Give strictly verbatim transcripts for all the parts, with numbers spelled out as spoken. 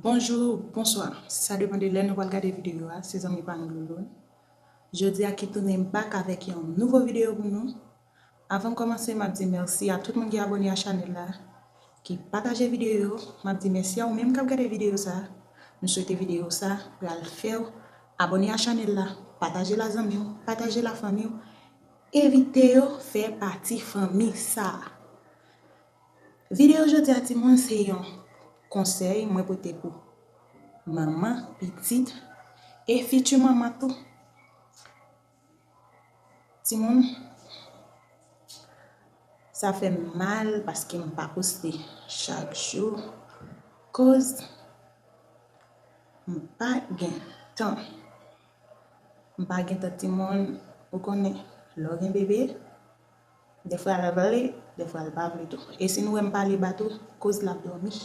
Bonjou, bonswa. Sa depann de lè nou pral gade videyo a. Se zanmi pa nou Louloun. Jodi a ki tounen back avèk yon nouvo videyo pou nou. Avan m kòmanse, m ap di mèsi a tout moun ki abòne a chanèl la, ki pataje videyo yo. M ap di mèsi a ou menm k ap gade videyo sa. M swete videyo sa pral fè w abòne a chanèl la, pataje l a zanmi w, pataje l a fanmi w, envite yo fè pati fanmi sa. Videyo jodi a, timoun, se yon konsèy mwen pote pou manman, pitit, e fiti manman tou. Timoun, sa fè m mal paske m pa poste chak jou. Koz m pa gen tan. M pa gen tan, timoun, ou konnen, lè w gen bebe, defwa l vle, defwa l pa vle tou. E si nou wè m pale ba tou, koz l ap dòmi.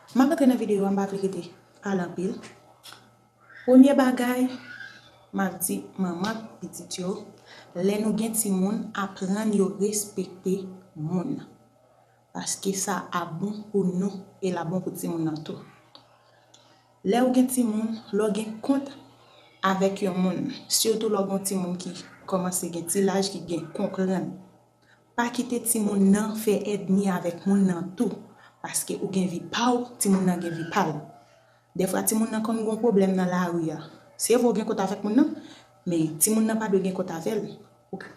M ap antre nan videyo a, m pa vle rete pale anpil. Premye bagay, m ap di manman pitit yo, lè nou gen timoun, aprann yo respekte moun. Paske sa ap bon pou nou e l ap bon pou timoun nan tou. Lè w gen timoun, lè w gen kont avèk yon moun, sitou lè w gen yon timoun ki kòmanse gen ti laj, ki gen konprann, pa kite timoun nan fè ènmi avèk moun nan tou, paske ou gen vi pa w, timoun nan gen vi pa l. Defwa timoun nan konn gen pwoblèm nan lari a. Se vre w gen kont avèk moun nan, men timoun nan pa dwe gen kont avè l.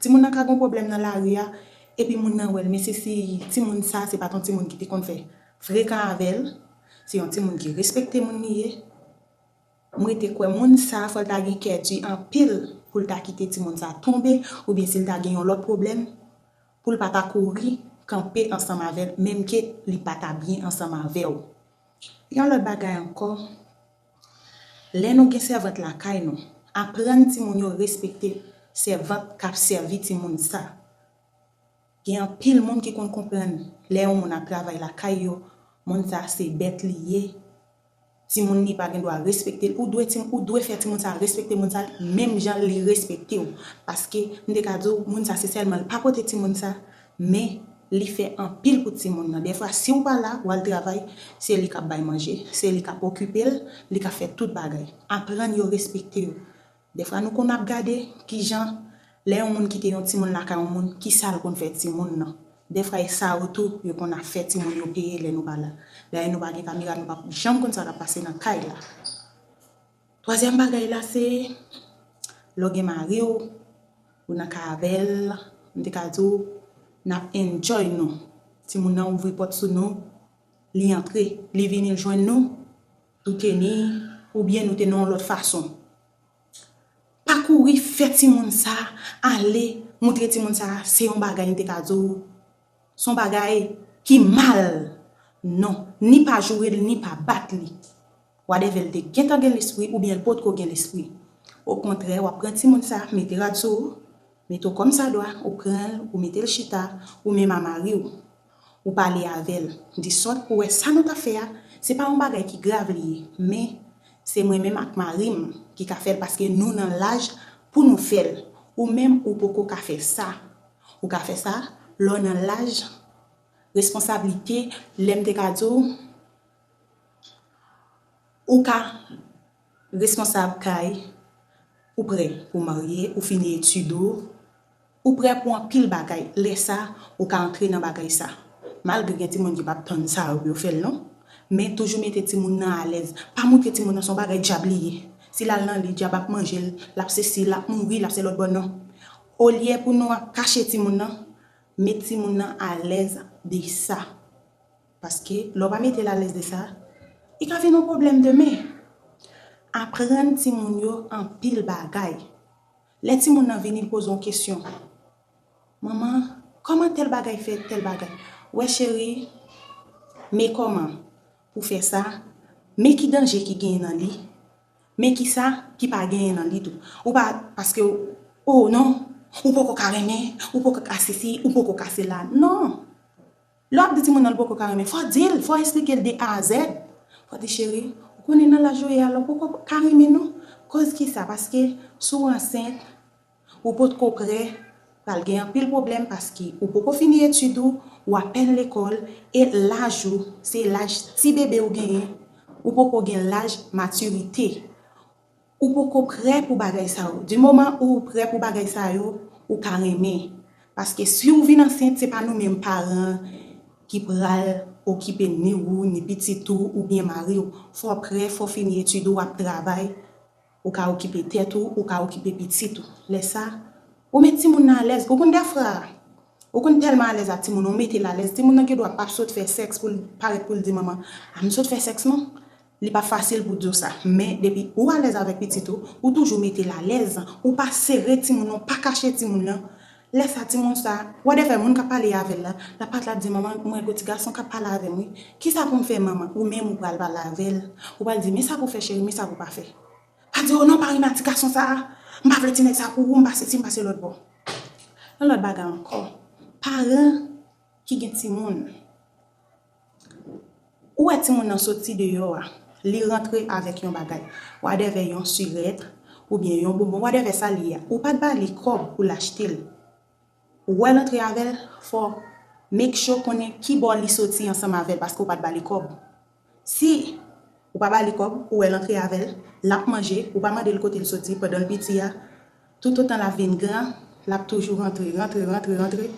Timoun nan ka gen pwoblèm nan lari a, epi moun nan wè l, men se si timoun sa, se pa t yon timoun ki te konn fè frekan avè l, se yon timoun ki respekte moun li ye. M rete kwè moun sa, fò l ta gen kè di anpil pou l ta kite timoun sa tonbe, oubyen si l ta gen yon lòt pwoblèm, pou l pa ta kouri kanpe ansanm avè l, menm ke li pa ta byen ansanm avè w. Yon lòt bagay ankò, lè nou gen sèvant lakay nou, aprann timoun yo respekte sèvant k ap sèvi timoun sa. Gen anpil moun ki konn konprann lè yon moun ap travay lakay yo, moun sa se bèt li ye. Timoun li pa gen dwa respekte l. Ou dwe, ou dwe fè timoun sa respekte moun sa menm jan li respekte w. Paske m te ka di w, moun sa se sèlman l pa pote timoun sa, men li fè anpil pou timoun nan. Defwa, si w pa la, w al travay, se li k ap bay manje, se li k ap okipe l, li k ap fè tout bagay. Aprann yo respekte yo. Defwa, nou konn ap gade kijan lè yon moun kite yon timoun lakay yon moun, kisa l konn fè timoun nan. Defwa, e sa yo tou, yo konn ap fè timoun yo peye lè nou pa la. Dayè, nou pa gen kamera, nou p ap janm konn sa k ap pase nan kay la. Twazyèm bagay la, se lè w gen mari w, ou nan kay avè l, m te ka di w, n ap enjoy nou. Timoun nan ouvri pòt sou nou, li antre, li vini, l jwenn nou, nou te ni, oubyen nou te nan yon lòt fason. Pa kouri fè timoun sa ale, moutre timoun sa, se yon bagay m te ka di w, se yon bagay ki mal. Non, ni pa joure l, ni pa bat li. Whatever, l te gentan gen lespri oubyen l potko gen lespri. Okontrè, w ap pran timoun sa, mete rad sou ou, mete w kòmsadwa, ou pran l, ou mete l chita, ou menm a mari w. Ou pale avè l. Di sòt pou wè sa nou t ap fè a, se pa yon bagay ki grav li ye, men se mwen menm ak mari m ki ka fè l paske nou nan laj pou nou fè l. Ou menm, ou poko ka fè sa. Ou ka fè sa lè w nan laj responsablite, lè m te ka di w, ou ka responsab kay, ou prè pou marye, ou fini etid ou, ou prè pou anpil bagay. Lè sa, ou ka antre nan bagay sa. Malgre gen timoun ki p ap tann sa yo pou yo fè l non, men toujou mete timoun nan alèz. Pa moutre timoun nan se yon bagay dyab li ye. Si l al nan li, dyab ap manje l, l ap sesi, l ap mouri, l ap se lòt bò non. Olye pou nou ap kache timoun nan, met timoun nan alèz de sa. Paske lè w pa mete l alèz de sa, li ka vin yon pwoblèm demen. Aprann timoun yo anpil bagay. Lè timoun nan vini, l poze yon kesyon. Manman, kòman tèl bagay fèt, tèl bagay? Wè cheri, men kòman pou fè sa, men ki danje ki genyen nan li, men kisa ki pa genyen nan li tou. Ou pa, paske, o non, ou poko ka renmen, ou poko ka sesi, ou poko ka sela. Non. Lè w ap di timoun nan l poko ka renmen, fò w di l, fò w esplike l de A a Z. Fò w di, cheri, ou konnen nan laj ou ye a la, ou poko ka renmen non. Koz kisa? Paske si w ansent, ou potko prè, pral gen anpil pwoblèm paske ou poko fini etid ou, ou apèn lekòl, e laj ou, se laj ti bebe ou genyen, Ou poko gen laj matirite. Ou poko prè pou bagay sa yo. Di moman ou prè pou bagay sa yo, ou ka renmen. Paske si ou vin ansent, se pa nou menm paran ki pral okipe ni ou, ni pitit ou, oubyen mari w. Fò w prè, fò w fini etid ou, w ap travay. Ou ka okipe tèt ou, ou ka okipe pitit ou. Lè sa, ou met timoun nan alèz. Ou konn dèfwa, ou konn tèlman alèz ak timoun, ou mete l alèz. Timoun nan gen dwa p ap sot fè sèks pou l parèt pou l di manman, "A, m sot fè sèks non." Li pa fasil pou di w sa. Men depi ou alèz avèk pitit ou, ou toujou mete l alèz. Ou pa sere timoun nan, ou pa kache timoun nan. Lè sa, timoun sa, whatever, moun k ap pale avè l la, l ap pale, l ap di, "Manman, mwen gen ti gason k ap pale avè m, wi. Kisa pou m fè, manman?" Ou menm, ou pral pale avè l. Ou pral di, "Men sa pou w fè, cheri, men sa pou w pa fè." Pa di, "O non, pa renmen a ti gason sa a. M pa vle ti nèg sa pou ou, m pase si, m pase lòt bò." Yon lòt bagay ankò. Paran ki gen timoun. Ou wè timoun nan soti deyò a, li rantre avèk yon bagay, whatever, yon sirèt, oubyen yon bonbon, whatever sa li ye a. Ou pa t ba li kòb pou l achte l. Ou wè l antre avè l, fò make sure konnen ki bò li soti ansanm avè l, paske ou pa t ba li kòb. Si ou pa ba li kòb, ou wè l antre avè l, l ap manje, ou pa mande l kote l soti pandan l piti a, toutotan l ap vin gran, l ap toujou rantre, rantre, rantre, rantre.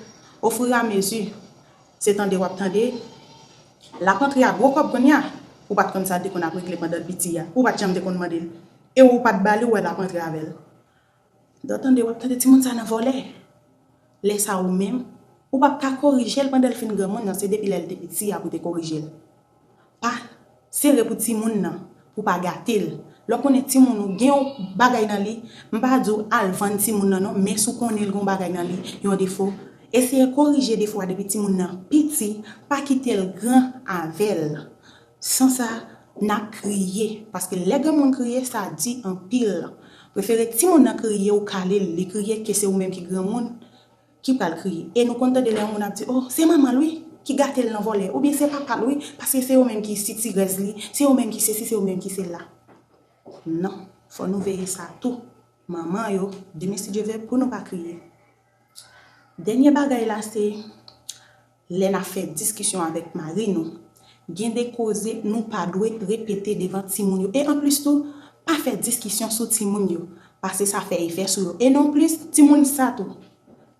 Ofriramezi, se tande w ap tande, l ap antre a gwo kòb kounye a. Ou pa t konn sa l te konn ap regle pandan l piti a. Ou pa t janm te konn mande l. E ou pa t ba li, ou wè l ap antre avè l. Dòt tande, w ap tande timoun sa nan vòlè. Lè sa ou menm, ou p ap ka korije l pandan l fin granmoun nan, se depi lè l te piti a pou te korije l. Pa sere pou timoun nan, pou pa gate l. Lè w konnen timoun ou gen yon bagay nan li, m pa di w al vann timoun nan non, men si w konnen l gen yon bagay nan li, yon defo, eseye korije defo a depi timoun nan piti, pa kite l gran avè l. San sa, n ap kriye. Paske lè granmoun kriye, sa di anpil. Prefere timoun nan kriye, ou kale l, li kriye, ke se ou menm ki granmoun ki pral kriye. E nou konn tande lè yon moun ap di, "O, se manman l wi, ki gate l nan vòlè," oubyen "Se papa l wi, paske se yo menm ki sitirèz li, se yo menm ki sesi, se yo menm ki sela." Non, fò nou veye sa tou. Manman yo, demen si Dye vle, pou nou pa kriye. Dènye bagay la se, lè n ap fè diskisyon avèk mari nou, gen de koze nou pa dwe repete devan timoun yo. E anplis tou, pa fè diskisyon sou timoun yo, paske sa fè efè sou yo. E nonplis, timoun sa tou,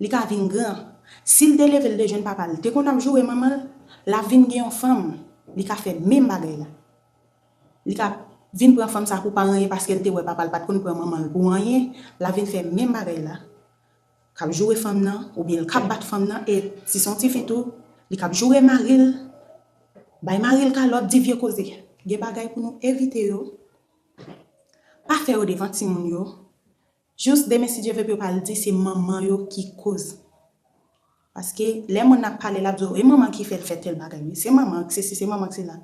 li ka vin gran. Si l te leve, l te jwenn papa l, te konn ap joure manman l, l ap vin gen yon fanm, li ka fè menm bagay la. Li ka vin pran fanm sa pou pa anyen paske l te wè papa l pa t konn pran manman l pou anyen, l ap vin fè menm bagay la. K ap joure fanm nan, oubyen l k ap bat fanm nan, e si se yon tifi tou, li k ap joure mari l, bay mari l kalòt, di vye koze. Gen bagay pou nou evite yo. Pa fè yo devan timoun yo. Jis demen, si Dye vle, pou yo pa al di se manman yo ki koz. Paske lè moun nan ap pale, l ap di w, "E manman ki fè l fè tèl bagay wi, se manman k sesi, se manman k sela."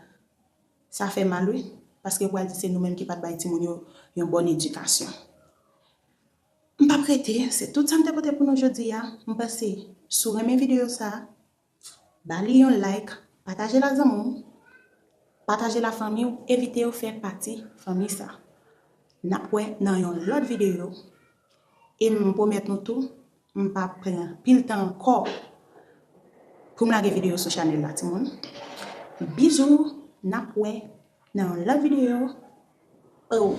Sa fè mal wi, paske yo pral di se nou menm ki pa t bay timoun yo yon bòn edikasyon. M p ap rete, se tout sa m te pote pou nou jodi a. M panse, si w renmen videyo sa a, ba li yon like, pataje l ak zanmi w, pataje l ak fanmi w, envite yo fè pati fanmi sa. N ap wè nan yon lòt videyo. E m pwomèt nou tou, m p ap pran pil tan ankò pou m lage videyo sou chanèl la, timoun. Bizou, n ap wè nan yon lòt videyo. Oh.